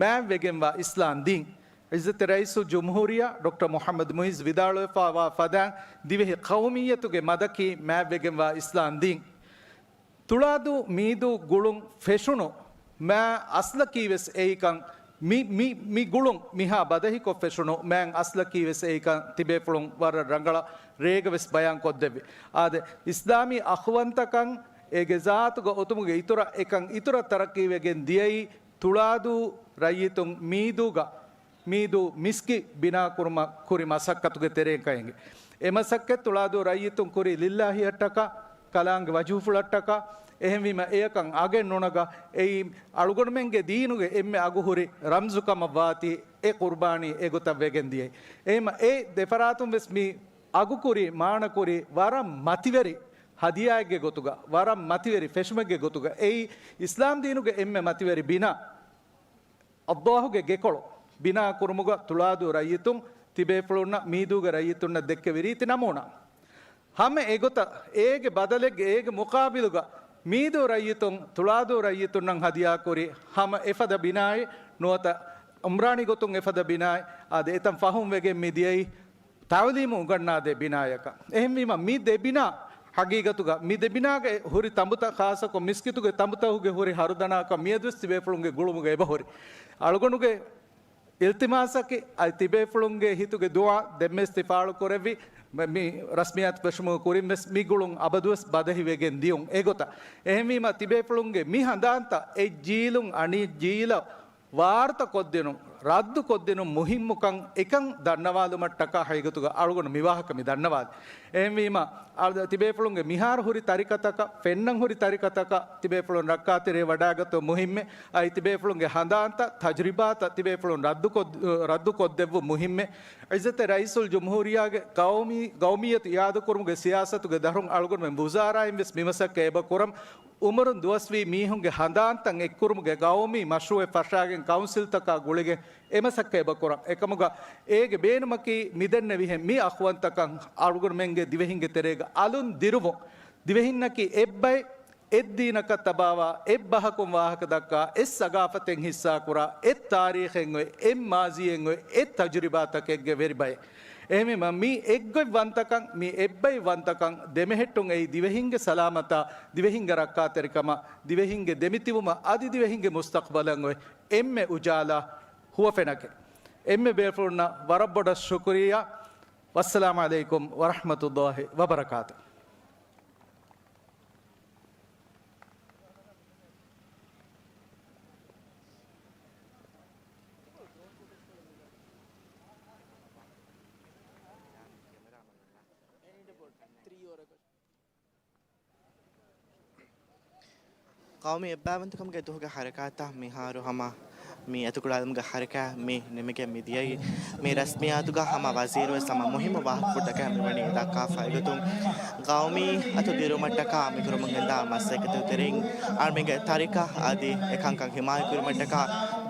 މާތްވެގެންވާ އިސްލާމް ދީން. ޢިއްޒަތްތެރި ރައީސުލްޖުމްހޫރިއްޔާ ޑޮކްޓަރ މުޙައްމަދު މުޢިއްޒު ވިދާޅުވެފައިވާ ފަދައިން ދިވެހި ޤައުމިއްޔަތުގެ މަދަކީ މާތްވެގެންވާ އިސްލާމް ދީން. ތުޅާދޫ މީދޫ ގުޅުން ފެށުނު މާތް އަސްލަކީވެސް އެއީކަން، މި، މި، މި ގުޅުން މިހާ ބަދަހިކޮށް ފެށުނު މާތް އަސްލަކީވެސް އެއީކަން ތިބޭފުޅުން ވަރަށް ރަނގަޅަށް ރޭގަވެސް ބަޔާން ކޮށްދެއްވި. އާދެ، އިސްލާމީ އަޚުވަންތަކަން އޭގެ ޒާތުގަ އޮތުމުގެ އިތުރަށް އެކަން އިތުރަށް ތަރައްޤީވެގެން ދިޔައީ ތުޅާދޫ ރައްޔިތުން މީދޫގަ މީދޫ މިސްކިތް ބިނާކުރުމަށް ކުރި މަސައްކަތުގެ ތެރޭގައި އެނގޭ. އެ މަސައްކަތް ތުޅާދޫ ރައްޔިތުން ކުރީ ލިއްލާހިއަށްޓަކާ، ކަލާނގެ ވަޖުހުފުޅަށްޓަކާ، އެހެންވީމަ އެޔަކަށް އަގެއް ނުނަގާ، އެއީ އަޅުގަނޑުމެންގެ ދީނުގެ އެންމެ އަގުހުރި ރަމްޒުކަމަށް ވާތީ އެ ޤުރުބާނީ އެގޮތަށް ވެގެން ދިޔައީ. އެހެންވީމަ އެ ދެފަރާތުން ވެސް މި އަގުކުރީ، މާނަކުރީ ވަރަށް މަތިވެރި ހަދިޔާއެއްގެ ގޮތުގަ، ވަރަށް މަތިވެރި ފެށުމެއްގެ ގޮތުގަ. އެއީ އިސްލާމް ދީނުގެ އެންމެ މަތިވެރި ބިނާ. އައްލާހުގެ ގެކޮޅު ބިނާ ކުރުމުގަ ތުޅާދޫ ރައްޔިތުން ތިބޭފުޅުންނަށް މީދޫގެ ރައްޔިތުންނަށް ދެއްކެވި ރީތި ނަމޫނާ. ހަމަ އެގޮތަށް އޭގެ ބަދަލެއްގެ އޭގެ މުޤާބިލުގަ މީދޫ ރައްޔިތުން ތުޅާދޫ ރައްޔިތުންނަށް ހަދިޔާކުރި ހަމަ އެފަދަ ބިނާއެއް ނުވަތަ އުމްރާނީ ގޮތުން އެފަދަ ބިނާއެއް. އާދެ، އެތަން ފަހުން ވެގެން މި ދިޔައީ ތަޢުލީމު އުނގަންނާދޭ ބިނާޔަކަށް. އެހެންވީމަ މި ދެ ބިނާ ހަގީގަތުގަ މި ދެ ބިނާގެ ހުރި ތަނބުތައް ޚާއްޞަކޮށް މިސްކިތުގެ ތަނބުތަކުގެ ހުރި ހަރުދަނާކަން މިއަދުވެސް ތިބޭފުޅުންގެ ގުޅުމުގަ އެބަހުރި. އަޅުގަނޑުގެ އިލްތިމާސަކީ އަދި ތިބޭފުޅުންގެ ހިތުގެ ދުޢާ ދެންމެސް ތި ފާޅުކުރެއްވި މ-، މި ރަސްމިއްޔާތު ފެށުމުގެ ކުރިންވެސް މި ގުޅުން އަބަދުވެސް ބަދަހިވެގެން ދިޔުން އެގޮތަށް. އެހެންވީމަ ތިބޭފުޅުންގެ މި ހަނދާންތައް އެއްޖީލުން އަނެއްޖީލަށް ވާރުތަ ކޮށްދިނުން، ރައްދު ކޮށްދިނުން މުހިއްމުކަން އެކަން ދަންނަވާލުމަށްޓަކާ ހަގީގަތުގަ އަޅުގަނޑު މި ވާހަކަ މި ދަންނަވާލި. އެހެންވީމަ، އަޅު-، ތިބޭފުޅުންގެ މިހާރު ހުރި ތަރިކަތަކަށް، ފެންނަން ހުރި ތަރިކަތަކަށް ތިބޭފުޅުން ރައްކާތެރި ވަޑާގަތުން މުހިއްމެއް. އައި ތިބޭފުޅުންގެ ހަނދާންތައް، ތަޖުރިބާތައް ތިބޭފުޅުން ރައްދުކޮށް-، ރައްދުކޮށްދެއްވުން މުހިއްމެއް. ޢިއްޒަތްތެރި ރައީސުލްޖުމްހޫރިއްޔާގެ ގައުމީ، ގައުމިއްޔަތު އިއާދަކުރުމުގެ ސިޔާސަތުގެ ދަށުން އަޅުގަނޑުމެން ވުޒާރާއިން ވެސް މިމަސައްކަތް އެބަ ކުރަން. އުމުރުން ދުވަސްވީ މީހުންގެ ހަނދާންތައް އެއްކުރުމުގެ ގައުމީ މަޝްރޫޢެއް ފަށާގެން ކައުންސިލްތަކާ ގުޅިގެން އެ މަސައްކަތް އެބަ ކުރަން. އެކަމުގަ އޭގެ ބޭނުމަކީ މިދެންނެވިހެން މި އަޚުވަންތަކަން އަޅުގަނޑުމެންގެ ދިވެހިންގެ ތެރޭގަ އަލުން ދިރުވުން. ދިވެހިންނަކީ އެއްބައެއް، އެއްދީނަކަށް ތަބާވާ، އެއްބަހަކުން ވާހަކަ ދައްކާ، އެއް ސަގާފަތެއް ހިއްސާކުރާ، އެއް ތާރީޚެއް އޮތް، އެއް މާޒީއެއް އޮތް، އެއް ތަޖުރިބާތަކެއްގެ ވެރިބައެއް. އެހެންވީމަ، މި އެއްގޮތްވަންތަކަން، މި އެއްބައިވަންތަކަން ދެމެހެއްޓުން އެއީ ދިވެހިންގެ ސަލާމަތާ، ދިވެހިންގެ ރައްކާތެރިކަމާ، ދިވެހިންގެ ދެމިތިބުމަށް އަދި ދިވެހިންގެ މުސްތަޤްބަލަށް އޮތް އެންމެ އުޖާލާ ހުވަފެނަކެއް. އެންމެ ބޭފުޅުންނަށް ވަރަށް ބޮޑަށް ޝުކުރިއްޔާ. ވައްސަލާމް ޢަލައިކުމް ވަރަޙްމަތުﷲި ވަބަރަކާތު. ގައުމީ އެއްބައިވަންތަކަމުގެ ދުވަހުގެ ހަރަކާތަށް މިހާރު ހަމަ މި އަތުކުޅާލުމުގެ ހަރަކާތް މި ނިމިގެން މި ދިޔައީ. މި ރަސްމިއްޔާތުގަ ހަމަ ވަޒީރުވެސް ހަމަ މުހިއްމު ވާހަކަފުޅުތަކެއް މިވަނީ ދައްކާފައިގަތުން. ގައުމީ އަތު ދިރުމަށްޓަކާ މިކުރަމުން ގެންދާ މަސައްކަތު ތެރެއިން އަޅުމެންގެ ތަރިކަ އަދި އެކަންކަން ހިމާޔަތްކުރުމަށްޓަކާ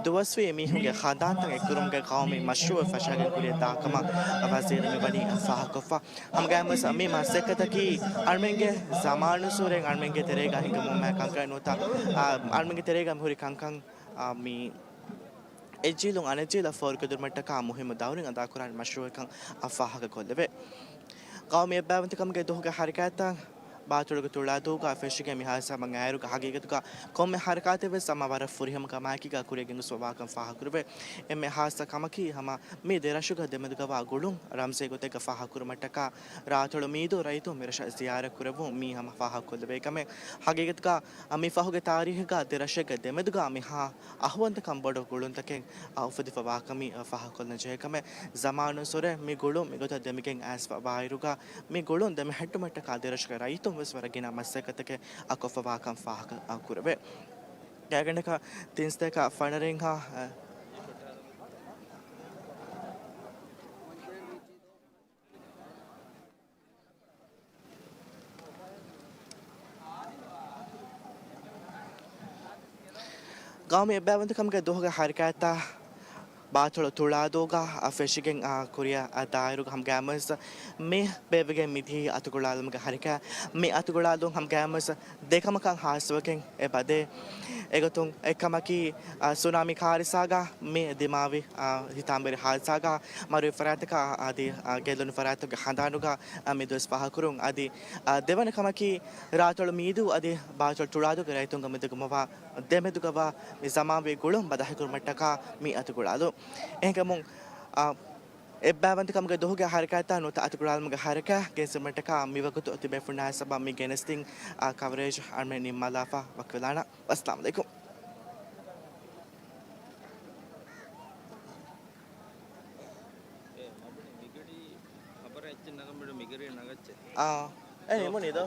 ދުވަސްވީ މީހުންގެ ހަނދާންތައް އެއްކުރުމުގެ ގައުމީ މަޝްރޫއެއް ފަށާގެން ކުރިއަށް ދާކަމަށް ވަޒީރު މިވަނީ ފާހަގަކޮށްފަ. ހަމަގައިމުވެސް މި މަސައްކަތަކީ އަޅުމެންގެ ޒަމާނުއްސުރެން އަޅުމެންގެ ތެރޭގަ ހިނގަމުން ކަންކަން ނުވަތަ، އާ، އަޅުމެންގެ ތެރޭގަ މިހުރި ކަންކަން، އާ، މި އެއްޖީލުން އަނެއްޖީލަށް ފޯރުކެދުމަށްޓަކާ މުހިއްމު ދައުރެއް އަދާކުރާނެ މަޝްރޫއެއްކަން ފާހަގަކޮށްލެވޭ. ގައުމީ އެއްބައިވަންތަކަމުގެ ދުވަހުގެ ހަރަކާތަށް ބާތޮޅުގެ ތުޅާދޫގަ ފެށިގެން މި ހާދިސާ ވަން އައިރުގަ ހަގީގަތުގަ ކޮންމެ ހަރަކާތެއް ވެސް ހަމަ ވަރަށް ފުރިހަމަ ކަމާއެކީގަ ކުރިއަށް ގެންގޮސްފަ ވާކަން ފާހަގަކުރެވޭ. އެންމެ ހާއްސަ ކަމަކީ ހަމަ މި ދެ ރަށުގެ ދެމެދުގަވާ ގުޅުން ރަމްޒީ ގޮތެއްގަ ފާހަގަކުރުމަށްޓަކާ ރާތޮޅު މީދޫ ރައްޔިތުން މި ރަށަށް ޒިޔާރަތް ކުރެއްވުން މީ ހަމަ ފާހަގަކޮށްލެވޭ ކަމެއް. ހަގީގަތުގަ މި ފަހުގެ ތާރީހުގަ ދެ ރަށެއްގެ ދެމެދުގަ މިހާ އަހުވަންތަކަން ބޮޑު ގުޅުންތަކެއް އުފެދިފަ ވާކަމީ ފާހަގަކޮށްލަން ޖެހޭ ކަމެއް. ޒަމާނުން ސުރެ މި ގުޅުން މިގޮތަށް ދެމިގެން އައިސްފަ ވާއިރުގަ މި ގުޅުން ދެމެހެއްޓުމަށްޓަކާ ދެ ރަށުގެ ރައްޔިތުން ވެސް ވަރަށް ގިނަ މަސައްކަތްތަކެއް ކޮށްފަ ވާކަން ފާހަގަ ކުރެވޭ. ގާތްގަނޑަކަށް ތިން ސަތޭކަ ފަނަރައިންހާ ގައުމީ އެއްބައިވަންތަކަމުގެ ދުވަހުގެ ހަރަކާތްތައް ބާތޮޅު ތުޅާދޫގަ ފެށިގެން ކުރިއަށް ދާއިރުގަ ހަމަގައިމުވެސް މި ބޭއްވިގެން މިދިޔައީ އަތުގަޅާލުމުގެ ހަރަކާތް. މި އަތުގަޅާލުން ހަމަގައިމުވެސް ދެކަމަކަށް ހާއްސަވެގެން އެބަދޭ. އެގޮތުން އެއްކަމަކީ، އާ، ސުނާމީ ކާރިސާގަ މި ދިމާވި، އާ، ހިތާމަވެރި ހާދިސާގަ މަރުވި ފަރާތަކަށް އަދި، އާ، ގެއްލުނު ފަރާތުގެ ހަނދާނުގަ، އާ، މި ދުވަސް ފާހަގަކުރުން. އަދި، އާ، ދެވަނަ ކަމަކީ، ރާތޮޅު މީދޫ އަދި ބާތޮޅު ތުޅާދޫގެ ރައްޔިތުންގެ މެދުގަ މިވާ ދެމެދުގަވާ މި ޒަމާންވީ ގުޅުން ބަދަހިކުރުމަށްޓަކާ މި އަތުގަޅާލުން. އެހެންކަމުން، އާ، އެއްބައިވަންތަކަމުގެ ދުވަހުގެ ހަރަކާތްތައް ނުވަތަ އަތުގަޅާލުމުގެ ހަރަކާތް ގެންސުމަށްޓަކާ މިވަގުތު ތިބޭފުޅުންނާ ހިސާބަށް މި ގެނެސްދިން، އާ، ކަވަރޭޖް އަޅުމެން ނިންމާލާފަ ވަކިވެލާނަން. އައްސަލާމު ޢަލައިކުމް. އާ، އެ ނިމުނީ ދޯ.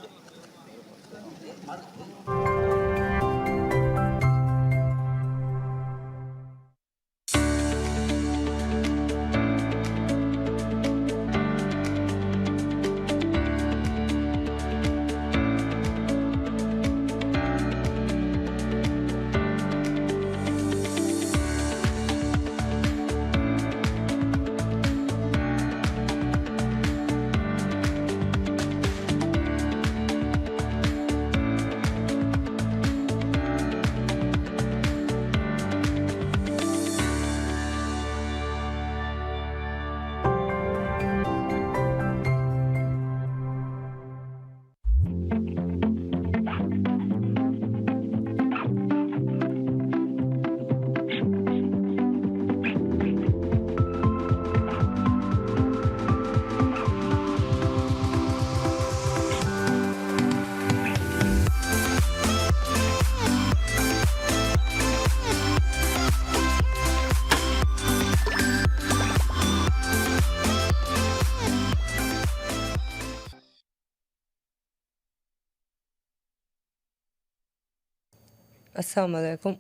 އައްސަލާމު ޢަލައިކުމް.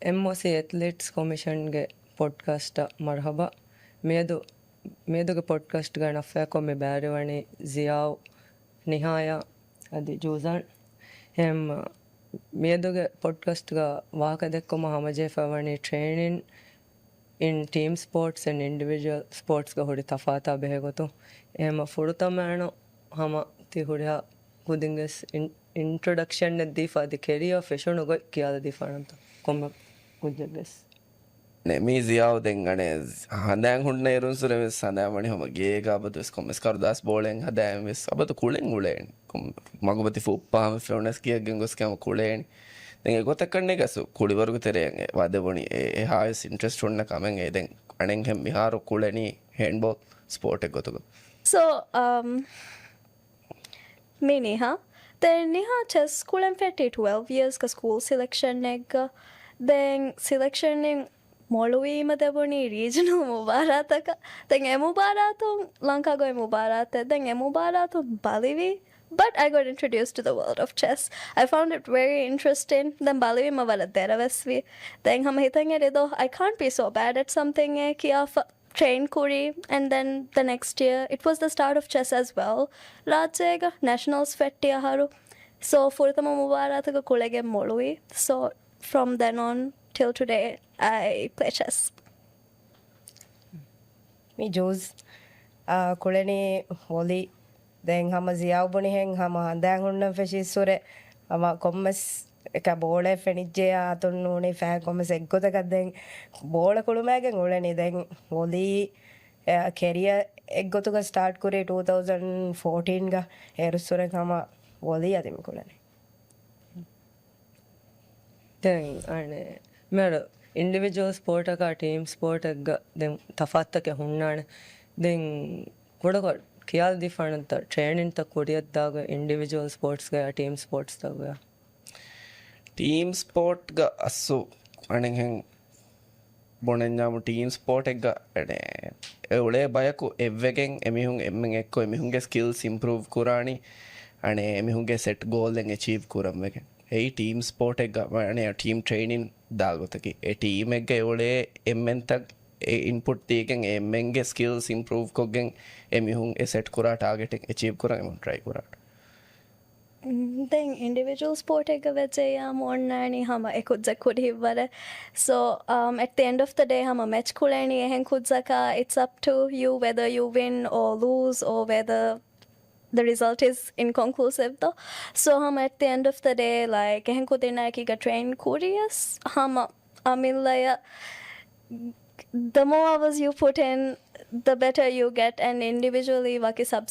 އެމްއޯސީ އެތްލީޓްސް ކޮމިޝަންގެ ޕޮޑްކާސްޓަށް މަރުޙަބާ. މިއަދު، މިއަދުގެ ޕޮޑްކާސްޓްގަ ނަފްސާކޮށް މި ބައިވެރިވަނީ ޒިޔާއު، ނިހާޔާ އަދި ޖޫޒާން. އެހެން މިއަދުގެ ޕޮޑްކާސްޓްގަ ވާހަކަ ދެއްކުމަށް ހަމަޖެހިފައިވަނީ ޓްރޭނިން އިން ޓީމް ސްޕޯޓްސް އެންޑް އިންޑިވިޖުއަލް ސްޕޯޓްސްގަ ހުރި ތަފާތާ ބެހޭގޮތުން. އެހެންމަ ފުރަތަމަ އަޅުގަނޑު ހަމަ ތި ހުރިހާ ކުދިންގެސް އިން-، އިންޓްރޮޑަކްޝަންއެއް ދީފަ އަދި ކެރިއާ ފެށުނު ގޮތް ކިޔާލަދީފާނަންތަ ކޮންމެ ކުއްޖެއްގެސް. ނެ، މީ ޒިޔާއު ދެން އަނެއް ހަނދާން ހުންނައިރުންސުރެ ވެސް ހަނދާން ވަނީ ހަމަ ގޭގަ އަބަދުވެސް ކޮންމެސް ކަރުދާސް ބޯޅައިން ހަދާއިން ވެސް އަބަދު ކުޅެން އުޅޭނެ. ކޮން-، މަގުމަތި ފުއްޕާ ހަމަ ފެނުނަސް ކިޔައްގެން ގޮސް ކަމަށް ކުޅޭނެ. ދެން އެގޮތަކަށް ނެގަސް ކުޅިވަރުގެ ތެރެއަށް ވަދެވުނީ އެ، އެ ހާއިސް އިންޓްރެސްޓް ހުންނަ ކަމެއް އެ. ދެން އަނެއްހެން މިހާރު ކުޅެނީ ހޭންޑްބޯލް ސްޕޯޓެއް ގޮތުގަ. So, um, މި ނިހާ. ދެން ނިހާ ޗެސް ކުޅެން ފެއްޓީ ޓްވެލްވް އިޔާސްގަ ސްކޫލް ސިލެކްޝަންއެއްގަ. ދެން ސިލެކްޝަންއިން މޮޅުވީމަ ދެވުނީ ރީޖަނަލް މުބާރާތަކަށް. ދެން އެ މުބާރާތުން ލަންކާގައި މުބާރާތެއް. ދެން އެ މުބާރާތުން ބަލިވީ. But I got introduced to the world of chess. I found it very interesting. ދެން ބަލިވީމަ ވަރަށް ދެރަވެސްވި. ދެން ހަމަ ހިތަށް އެރި ދޯ، I can't be so bad at something އޭ ކިޔާފަ. ޓްރޭން ކުރީ. And then the next year, it was the start of chess as well. ރާއްޖޭގަ ނެޝަނަލްސް ފެއްޓި އަހަރު. So, ފުރަތަމަ މުބާރާތުގަ ކުޅެގެން މޮޅުވި. So, from then on till today, I play chess. މި ޖޫސް، އާ، ކުޅެނީ ވޮލީ. ދެން ހަމަ ޒިޔާއު ބުނިހެން ހަމަ ހަނދާން ހުންނަން ފެށީއްސުރެ ހަމަ ކޮންމެސް އެކަ ބޯޅައެއް ފެނިއްޖެޔާ އަތުން ނޫނީ ފައި ކޮންމެސް އެއްގޮތަކަށް ދެން ބޯޅަ ކުޅުމާގެން އުޅެނީ. ދެން ވޮލީ، އެ، ކެރިއަ އެއްގޮތުގަ ސްޓާޓް ކުރީ ޓޫ ތައުޒަންޑް ފޯޓީންގަ. އޭރުއްސުރެ ހަމަ ވޮލީ އަދި މި ކުޅެނީ. ދެން އަނެ މިއަދު އިންޑިވިޖުއަލް ސްޕޯޓަކާ ޓީމް ސްޕޯޓެއްގަ ދެން ތަފާތުތަކެއް ހުންނާނެ. ދެން ކުޑަކޮށް ކިޔާލަދީފާނަންތަ ޓްރޭނިންތައް ކުރިއަށްދާގޮތް އިންޑިވިޖުއަލް ސްޕޯޓްސްގަ ޓީމް ސްޕޯޓްސްތަކުގަ؟ ޓީމް ސްޕޯޓްގަ އަސްލު އަނެއްހެން ބުނަންޏާމު ޓީމް ސްޕޯޓެއްގަ އެ އުޅޭ ބަޔަކު އެއްވެގެން އެމީހުން އެންމެން އެއްކޮށް އެމީހުންގެ ސްކިލްސް އިމްޕްރޫވް ކުރާނީ. އަނެ އެމީހުންގެ ސެޓް ގޯލްއެއް އެޗީވް ކުރަން ވެގެން. އެއީ ޓީމް ސްޕޯޓެއްގަ އަނެ ޓީމް ޓްރެއިނިން ދާގޮތަކީ. އެ ޓީމެއްގަ އެ އުޅޭ އެންމެންތައް އެ އިންޕުޓް ދީގެން އެ އެންމެންގެ ސްކިލްސް އިމްޕްރޫވް ކޮށްގެން އެމީހުން އެ ސެޓް ކުރާ ޓާގެޓެއް އެޗީވް ކުރަން އެމީހުން ޓްރައި ކުރާނެ. ދެން އިންޑިވިޖުއަލް ސްޕޯޓެއްގަ ވެއްޖެއްޔާމު އޮންނާނީ ހަމަ އެކުއްޖެއް ކުރިހިއްވަރެއް. So, um, at the end of the day ހަމަ މެޗް ކުޅޭނީ އެހެން ކުއްޖަކާ. It's up to you whether you win or lose or whether the result is inconclusive though. So ހަމަ at the end of the day, like, އެހެން ކުދިންނާއެކީގަ ޓްރެއިން ކުރިޔަސް ހަމަ އަމިއްލަޔަށް the more hours you put in, the better you get, and individually ވަކި ސަބްސެޓް